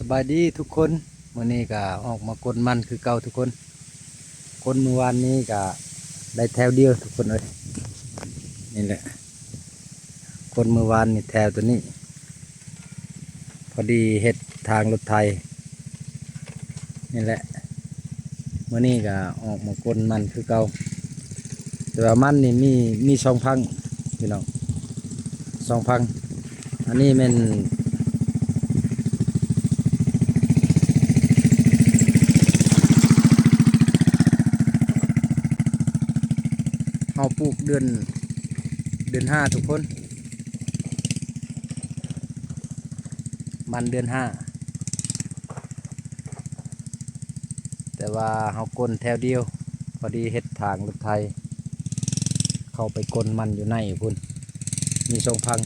ສະບາຍດີທຸກຄົນ, ມື້ນີ້ກໍອອກມາກົນມັນຄືເກົ່າທຸກຄົນ. ກົນມື້ວານນີ້ກໍໄດ້ແຖວດຽວທຸກຄົນເອີຍ. ນີ້ແຫຼະ ກົນມື້ວານນີ້ແຖວໂຕນີ້ ພໍດີເຮັດທາງລົດໄຖ. ນີ້ແຫຼະ ມື້ນີ້ກໍອອກມາກົນມັນຄືເກົ່າ, ແຕ່ວ່າມັນນີ້ມີ ມີສອງພັງພີ່ນ້ອງ, ສອງພັງ. ອັນນີ້ແມ່ນ ເຮົາປູກເດືອນ ເດືອນຫ້າທຸກຄົນ, ມັນເດືອນຫ້າ ແຕ່ວ່າເຮົາກົນແຖວດຽວ ພໍດີເຮັດທາງລົດໄຖເຂົ້າໄປກົນມັນຢູ່ໃນພຸ້ນ, ມີສອງພັງ.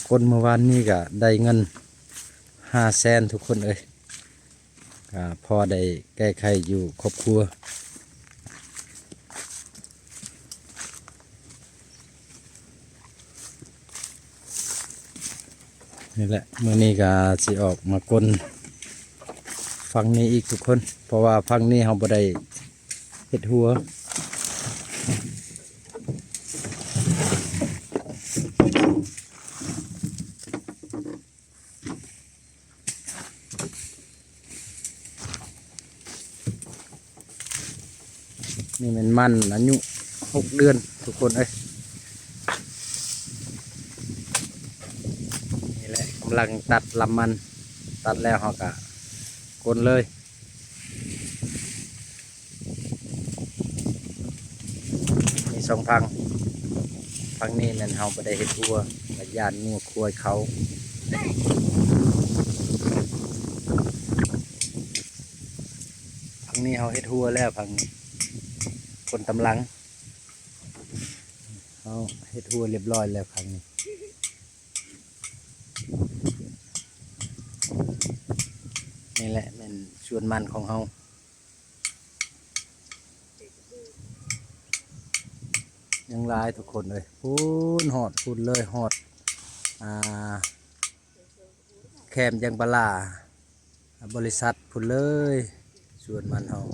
ກົນມື້ວານນີ້ກະໄດ້ເງິນຫ້າແສນທຸກຄົນເອີຍ, ກະພໍໄດ້ແກ້ໄຂຢູ່ຄອບຄົວ. ນີ້ແຫຼະ ມື້ນີ້ກະຊິອອກມາກົນຝັ່ງນີ້ອີກທຸກຄົນ, ເພາະວ່າຝັ່ງນີ້ເຮົາບໍ່ໄດ້ ເຮັດຮົວ. ນີ້ແມ່ນມັນອາຍຸຫົກເດືອນທຸກຄົນເອີຍ. ນີ້ແຫຼະ ກຳລັງຕັດລຳມັນ, ຕັດແລ້ວເຮົາກະກົນເລີຍ. ມີສອງຝັ່ງ, ຝັ່ງນີ້ແມ່ນເຮົາບໍ່ໄດ້ເຮັດຮົວ ກະຢ້ານງົວຄວາຍເຂົ້າ. ຝັ່ງນີ້ເຮົາເຮັດຮົວແລ້ວ, ຝັ່ງນີ້ຄົນຕຳຫຼັງ ເຮົາເຮັດຮົວລຽບຮ້ອຍແລ້ວຝັ່ງນີ້. ນີ້ແຫຼະແມ່ນສວນມັນຂອງເຮົາ. ຍັງຫຼາຍທຸກຄົນເອີຍ, ພຸ້ນຮອດພຸ້ນເລີຍ, ຮອດ ອ່າ ແຄມຢາງປາລາ ບໍລິສັດພຸ້ນເລີຍ ສວນມັນເຮົາ.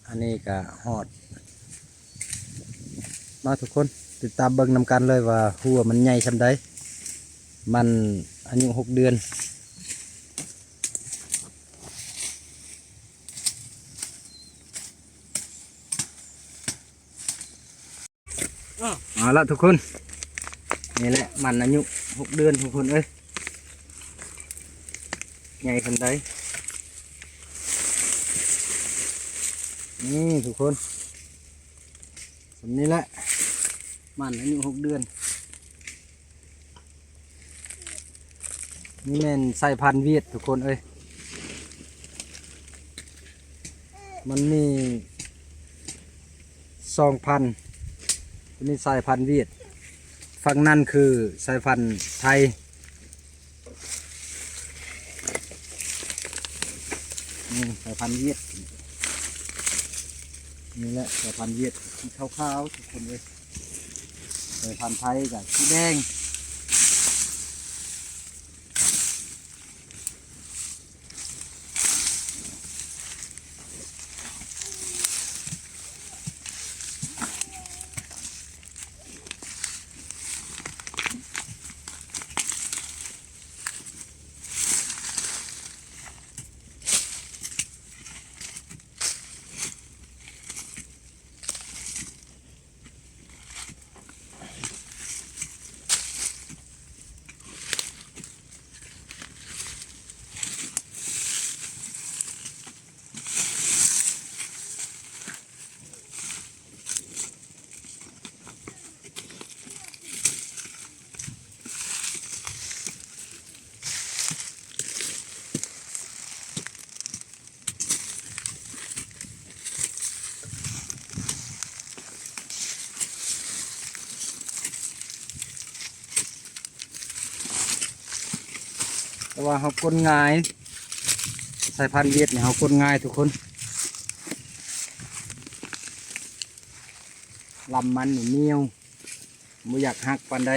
ອັນນີ້ກະຮອດ ມາທຸກຄົນ ຕິດຕາມເບິ່ງນຳກັນເລີຍວ່າຮົວມັນໃຫຍ່ສ່ຳໃດ. ມັນອາຍຸຫົກເດືອນ. ເອົາລະທຸກຄົນ, ນີ້ແຫຼະມັນອາຍຸຫົກເດືອນທຸກຄົນເອີຍ, ໃຫຍ່ສ່ຳໃດ. ນີ້ທຸກຄົນ ສ່ຳນີ້ແຫຼະ ມັນອາຍຸຫົກເດືອນ. ນີ້ແມ່ນສາຍພັນຫວຽດທຸກຄົນເອີຍ, ມັນມີສອງພັນ, ຕົວນີ້ສາຍພັນຫວຽດ, ຝັ່ງນັ້ນຄືສາຍພັນໄທ. ນີ້ສາຍພັນຫວຽດ, ນີ້ແຫຼະສາຍພັນຫວຽດ ສີຂາວໆ ທຸກຄົນເອີຍ. ສາຍພັນໄທກະສີແດງ. ແຕ່ວ່າເຮົາກົນງ່າຍ, ສາຍພັນຫວຽດນີ້ເຮົາກົນງ່າຍທຸກຄົນ. ລຳມັນນີ້ໜຽວ ບໍ່ຢາກຫັກປານໃດ.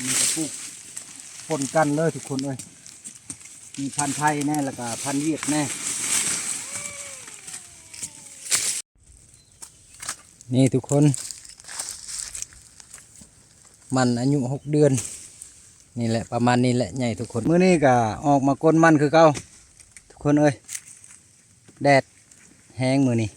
ນີ້ກໍປູກປົນກັນເລີຍທຸກຄົນເອີຍ ມີພັນໄທແດ່ ແລ້ວກໍພັນຫວຽດແດ່ ນີ້ທຸກຄົນ ມັນອາຍຸຫົກເດືອນ ນີ້ແຫຼະ ປະມານນີ້ແຫຼະ ໃຫຍ່ທຸກຄົນ. ມື້ນີ້ກໍອອກມາກົນມັນຄືເກົ່າ ທຸກຄົນເອີຍ ແດດແຮງມື້ນີ້.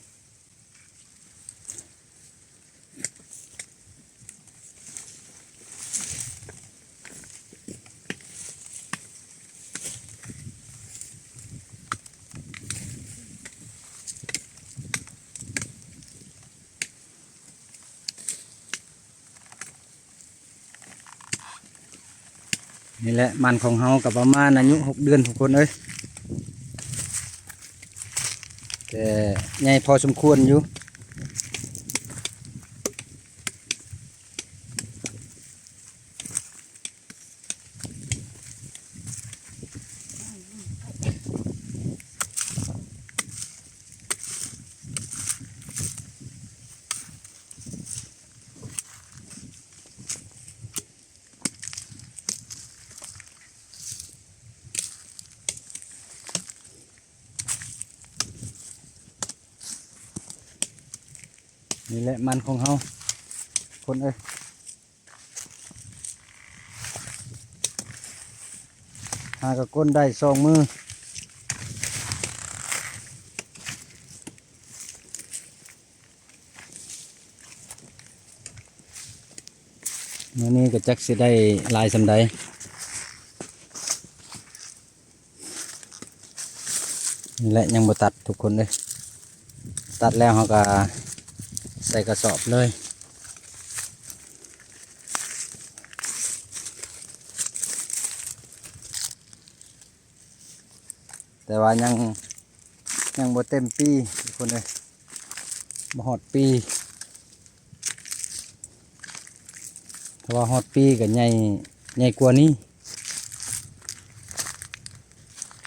ນີ້ແຫຼະ ມັນຂອງເຮົາກໍປະມານອາຍຸຫົກເດືອນທຸກຄົນເອີຍ ແຕ່ໃຫຍ່ພໍສົມຄວນຢູ່. ນີ້ແຫຼະມັນຂອງເຮົາ ຄົນເອີຍ ຫາກໍກົນໄດ້ສອງມື້. ມື້ນີ້ກໍຈັກຊິໄດ້ຫຼາຍສ່ຳໃດ. ນີ້ແຫຼະ ຍັງບໍ່ຕັດທຸກຄົນເອີຍ ຕັດແລ້ວເຮົາກໍໃສ່ກະສອບເລີຍ. ແຕ່ວ່າຍັງ ຍັງບໍ່ເຕັມປີທຸກຄົນເອີຍ ບໍ່ຮອດປີ ຖ້າວ່າຮອດປີກໍໃຫຍ່ ໃຫຍ່ກວ່ານີ້.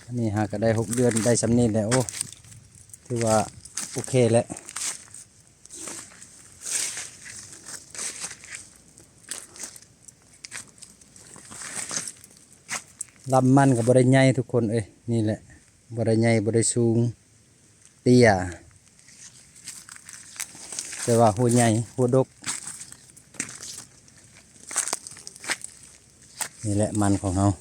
ອັນນີ້ຫາກໍໄດ້ຫົກເດືອນ ໄດ້ສ່ຳນີ້ແຫຼະ ໂອ້ ຖືວ່າໂອເຄແຫຼະ. ລຳມັນກໍບໍ່ໄດ້ໃຫຍ່ທຸກຄົນເອີຍ ນີ້ແຫຼະ ບໍ່ໄດ້ໃຫຍ່ ບໍ່ໄດ້ສູງ ເຕ້ຍ ແຕ່ວ່າຫົວໃຫຍ່ ຫົວດົກ. ນີ້ແຫຼະມັນຂອງເຮົາ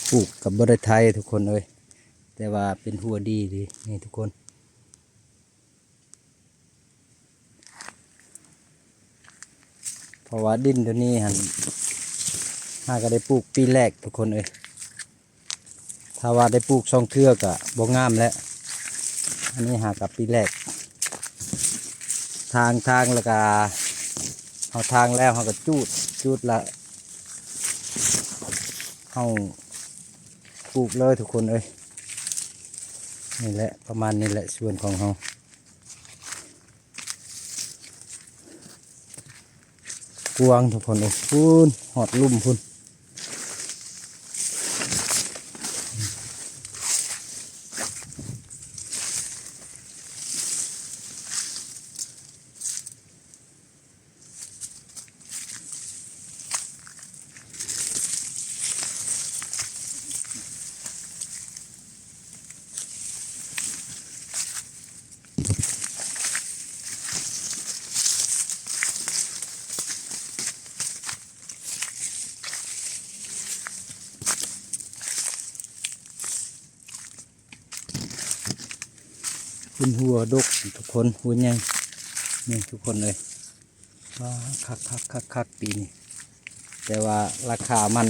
ປູກກໍບໍ່ໄດ້ໄຖທຸກຄົນເອີຍ ແຕ່ວ່າເປັນຫົວດີເດ ນີ້ທຸກຄົນ. ເພາະວ່າດິນໂຕນີ້ຫັ້ນ ຫາກໍໄດ້ປູກປີແລກທຸກຄົນເອີຍ ຖ້າວ່າໄດ້ປູກສອງເທື່ອກໍບໍ່ງາມແລ້ວ. ອັນນີ້ຫາກໍປີແລກ ຖາງ ຖາງ ແລ້ວກໍເຮົາຖາງແລ້ວເຮົາກໍຈູດ ຈູດລະເຮົາປູກເລີຍທຸກຄົນເອີຍ. ນີ້ແຫຼະ ປະມານນີ້ແຫຼະສວນຂອງເຮົາ. ກວ້າງທຸກຄົນເອີຍ ພຸ້ນ ຮອດລຸ່ມພຸ້ນ. ເປັນຫົວດົກທຸກຄົນ ຫົວໃຫຍ່ ນີ້ທຸກຄົນເອີຍ. ວ້າ ຄັກໆໆໆ ປີນີ້ ແຕ່ວ່າລາຄາມັນ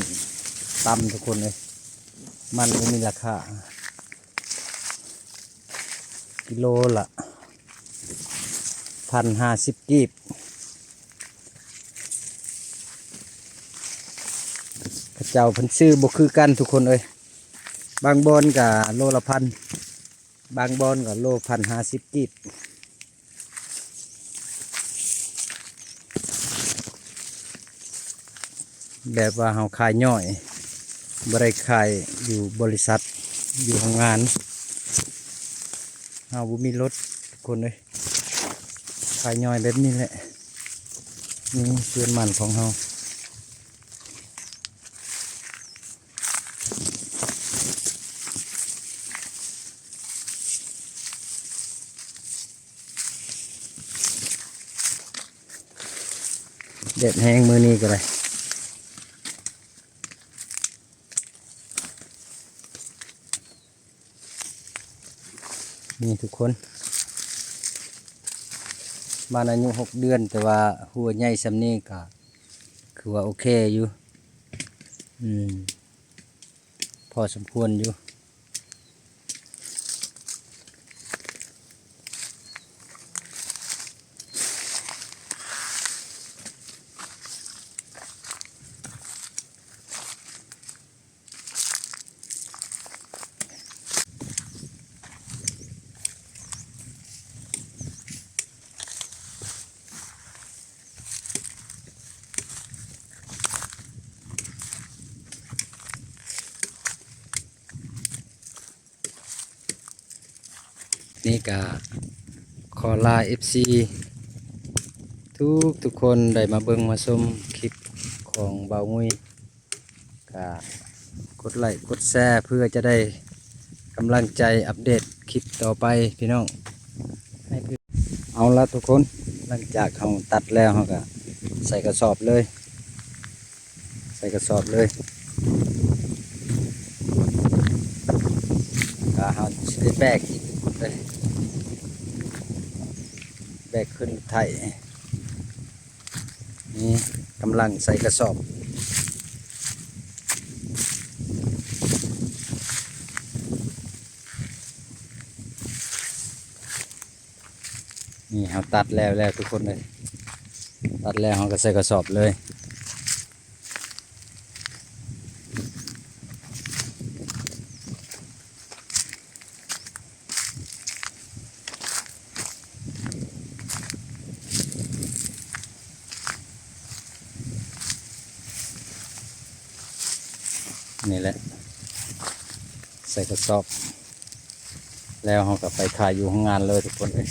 ຕ່ຳທຸກຄົນເອີຍ. ມັນບໍ່ມີລາຄາ ກິໂລລະພັນຫ້າສິບກີບ. ເຂົາເຈົ້າເພິ່ນຊື້ບໍ່ຄືກັນທຸກຄົນເອີຍ, ບາງບ່ອນກະໂລລະພັນ ບາງບ່ອນກໍໂລພັນຫ້າສິບກີບ. ແບບວ່າເຮົາຂາຍຍ່ອຍ ບໍ່ໄດ້ຂາຍຢູ່ບໍລິສັດ ຢູ່ໂຮງງານ. ເຮົາບໍ່ມີລົດທຸກຄົນເອີຍ, ຂາຍຍ່ອຍແບບນີ້ແຫຼະ. ນີ້ສວນມັນຂອງເຮົາ. ແດດແຮງມື້ນີ້ກໍໄດ້. ນີ້ທຸກຄົນ, ມັນອາຍຸຫົກເດືອນ ແຕ່ວ່າຫົວໃຫຍ່ສ່ຳນີ້ກໍຄືວ່າໂອເຄຢູ່. ອືມ ພໍສົມຄວນຢູ່. ນີ້ກະຂໍລາເອັຟຊີທຸກໆຄົນໄດ້ມາເບິ່ງມາຊົມຄລິບຂອງບ່າວງຸ້ຍ. ກະກົດໄລກົດແຊເພື່ອຈະໄດ້ກຳລັງໃຈອັບເດດຄລິບຕໍ່ໄປພີ່ນ້ອງ. ເອົາລະທຸກຄົນ, ຫຼັງຈາກເຮົາຕັດແລ້ວ ເຮົາກະໃສ່ກະສອບເລີຍ. ໃສ່ກະສອບເລີຍ. ກະເຮົາຊິໄດ້ແບກອີກເລີຍ, ແບກຂຶ້ນໄຖ. ນີ້ກຳລັງໃສ່ກະສອບ. ນີ້ເຮົາຕັດແລ້ວແລ້ວທຸກຄົນເອີຍ, ຕັດແລ້ວເຮົາກໍໃສ່ກະສອບເລີຍ. ນີ້ແຫຼະ ໃສ່ກະສອບ ແລ້ວເຮົາກໍໄປຂາຍຢູ່ໂຮງງານເລີຍທຸກຄົນເອີຍ.